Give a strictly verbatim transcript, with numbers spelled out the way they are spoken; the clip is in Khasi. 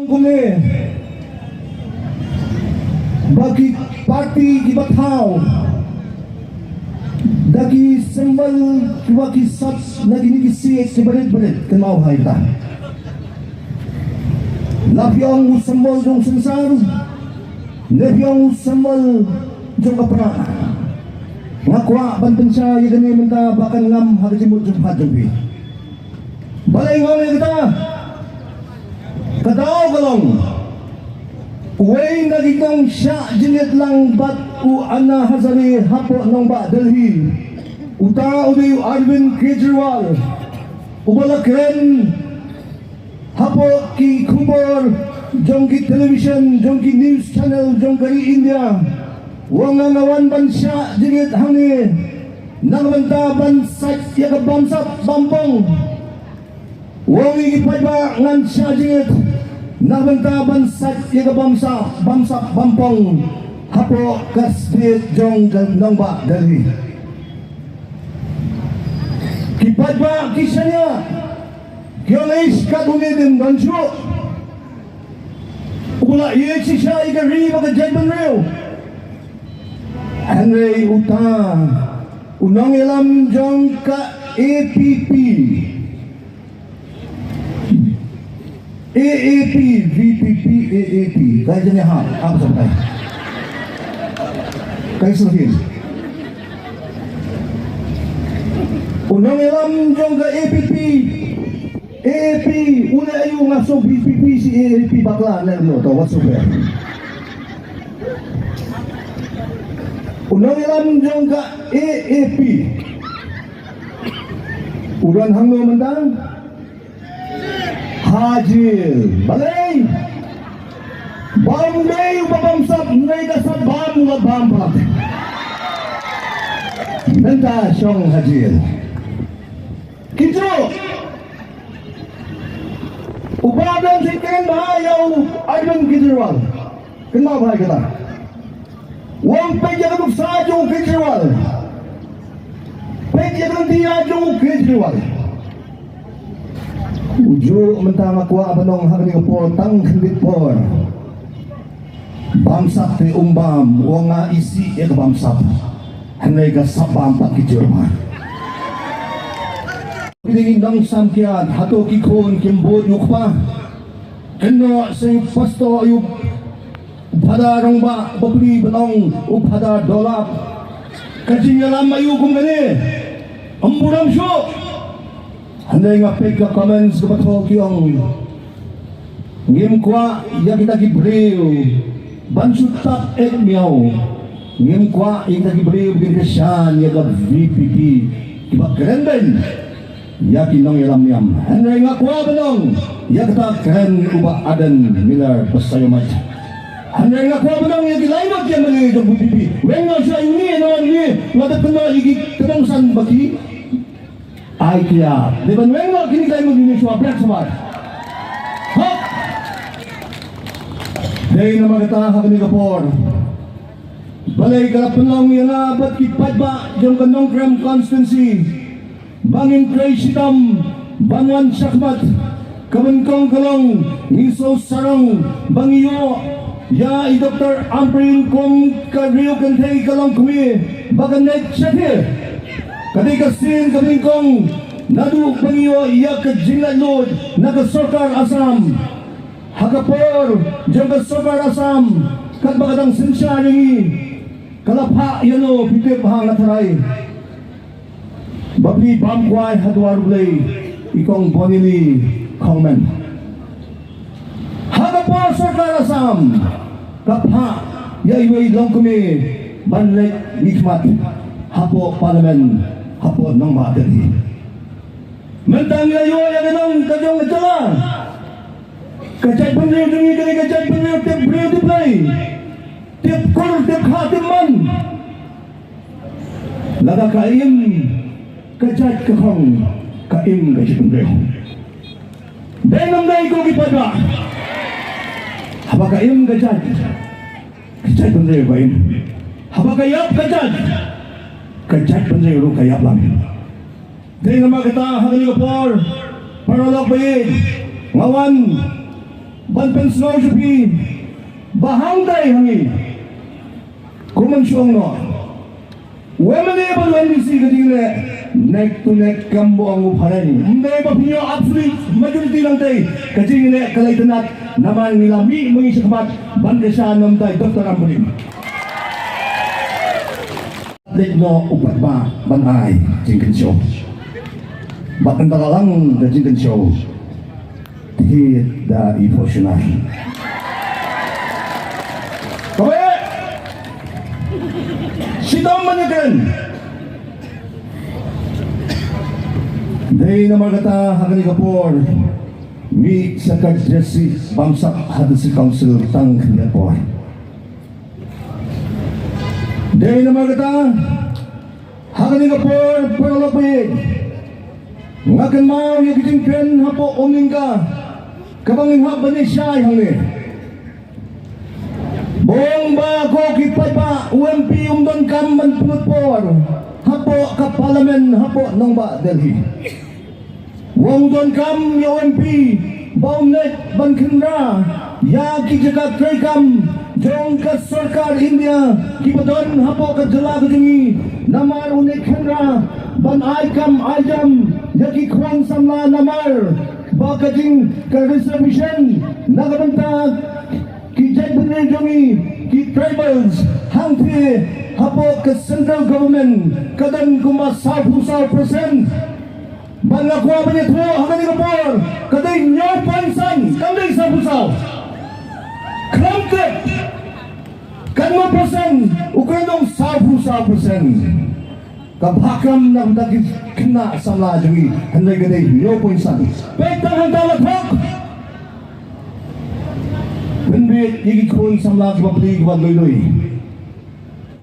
Kumne ba ki party kiba thaw da ki symbol kiba ki sap na kine ki siej kiba rit ba rit, kynmaw bha ïa kata. La phi ong u symbol jong synsar, ne phi ong u symbol jong ka Prah. Nga kwah ban pynshai ïa kane mynta ba kan ngam ha ka jingmut jingpyrkhat jong phi. Balei nga ong ïa kata? Ka daw ka long, uwei na ki nongshah jingit lang bad u Anna Hazare hapoh nongbah Delhi, uta u dei u Arvind Kejriwal, uba la kren hapoh ki khubor jong ki television, jong ki news channel jong ka ri India. U ong nga nga wan ban shah jingit hangne na ka bynta ban sait ïa ka bamsap bampong. U ong ïa ki paidbah ngan shah jingit na ka bynta ban sait ïa ka bamsap, bamsap bampong hapoh ka state jong ka nongbah Delhi. Ki paidbah ki shaniah ki ong, ish, kat une ym don shuh uba la ïeit shisha ïa ka ri bad ka jaitbynriew. Hynrei uta u nongïalam jong ka A P P, A A P, V P P, A A P. Kai jane ha, ha, sa kai. Kai sahil. U nongïalam jong ka A P P, A A P, u leh aïu? Nga sngew V P P shi A A P bakla ne no to whatsoever. U nongïalam jong ka A A P u don hangno mynta? Ha jil. Balei? Bam dei uba bamsap, hynrei ka sap bam uba bam pat. Mynta shong ha jil. Kito uba don siteng bha ïa u Arvind Kejriwal. Kynmaw bha ïa kata. U ong peit ïa ka nuksa jong u Kejriwal. Peit ïa ka lynti jong u Kejriwal. Ujuh mynta nga kwah ban ong ha kane ka por tang khyndiat por. Bamsap te um bam, u ong nga isih ïa ka bamsap. Hynrei ka sap bam pat ki jur bha. Phi dei ngi nong samkiat, hato ki khun kim bud ïa u kpa? Kynnoh sa ïa u pastor, ïa u Phadar Rangbah, bapli ban ong u Phadar Dolap. Ka jingïalam aïu kum kane? Ym burom shuh. Hynrei nga peit ka comments kaba thoh ki ong, ngim kwah ïa kita ki briew ban shu tap ek miaw. Ngim kwah ïa kita ki briew ba kin kyrshan ïa ka V P P. Kiba kren beiñ ïa ki nongïalam niam. Hynrei nga kwah ban ong ïa kata kren u Bah Ardent Miller Basaiawmoit. Hynrei nga kwah ban ong ïa ki lai ngut ki M L A jong V P P, weng noh shuwa ïa une, ïa une, la dep kynnoh ïa ki kynongsan ba ki ai kiad. Dei ban weng noh kine ki lai ngut ïa une shuwa, bret shuwa. Hok. Dei namar kata ha kane ka por, balei ka la pynlong ïa nga bad ki paidbah jong ka Nongkrem constituency ba ngin trei shitom ban wan shakhmat. Ka nyngkong ka long, ngi sngewsarong ba ngi ïoh ïa i Doctor Ampareen kum ka riew kynthei ka longkmie ba kan leit shathie. Ka dei ka sien ka nyngkong naduh ba ngi ïoh ïa ka jinglaitluid na ka sorkar Assam. Ha ka por jong ka sorkar Assam, katba ka dang synshar ïa ngi, ka la phah ïano, phi tip bha, nga tharai. Bapli bam kwai ha dwar U Blei, i Kong Bonnie Lee Khongmen. Ha ka por sorkar Assam ka phah ïa iwei i longkmie ban leit mihkhmat hapoh Parliament, hapoh nongbah Delhi. Mynta ngi la ïoh ïa ka nong ka jong ka jylla. Ka jaitbynriew jong ngi ka dei ka jaitbynriew tip briew tip Blei, tip kur tip kha tip mon. Lada ka im ka jait ka khong, ka im ka jaitbynriew. Dei nam dei, ko ki paidbah? Haba ka im ka jait, ka jaitbynriew ka im. Haba ka ïap ka jait, ka jaitbynriew ruh ka ïap lang. Dei namar kata ha kane ka por, paralok ba ïeit, nga wan Ban pynsngew sha phi ba hangtai hangi, kumno shuh noh, u M L A bad u M D C ka jingleh neck to neck kam ba ong u phareng. Ym dei ba phi ïoh absolute majority, nangtai ka jingleh ka la itynnad namar ngi la mih ma ngi shakhmat ban kyrshan na u Doctor Ampareen. Leit noh u paidbah ban ai jingkynshew. Bad ynda la lang da jingkynshew, thied da i Fortuner. Kaba shitom ban ïakren. Dei namar kata ha kane ka por mih sa ka jersey bamsap ha District Council tang khyndiat por. Dei namar kata ha kane ka por, paralok ba ïeit, nga kynmaw ïa ka jingkren hapoh Umningka kaba ngin hap ban ïashai hangne. Ba ong ba ko ki paidbah, u M P um donkam ban pynlut por hapoh ka Parliament hapoh nongbah Delhi. Wa u donkam ïa u M P ba un leit ban khynra ïa ki jaka treikam jong ka sorkar India kiba don hapoh ka jylla ka jong ngi, namar un leit khynra ban ai kam ai jam ïa ki khun samla, namar ba ka jing ka reservation na ka bynta ki jaitbynriew jong ngi, ki tribals, hangtei hapoh ka central government ka don kumba sawphew saw percent. Bad nga kwah ban ïathuh ha kane ka por, ka dei hynñiew point san, kam dei sawphew saw. Khlem tip katno percent, u kren ong sawphew saw percent. Ka bha kam na ka bynta ki khynnah samla jong ngi, hynrei ka dei hynñiew point san. Peit tang hangta la thok. Pynbeit ïa ki khun samla kiba pli kiba lui lui.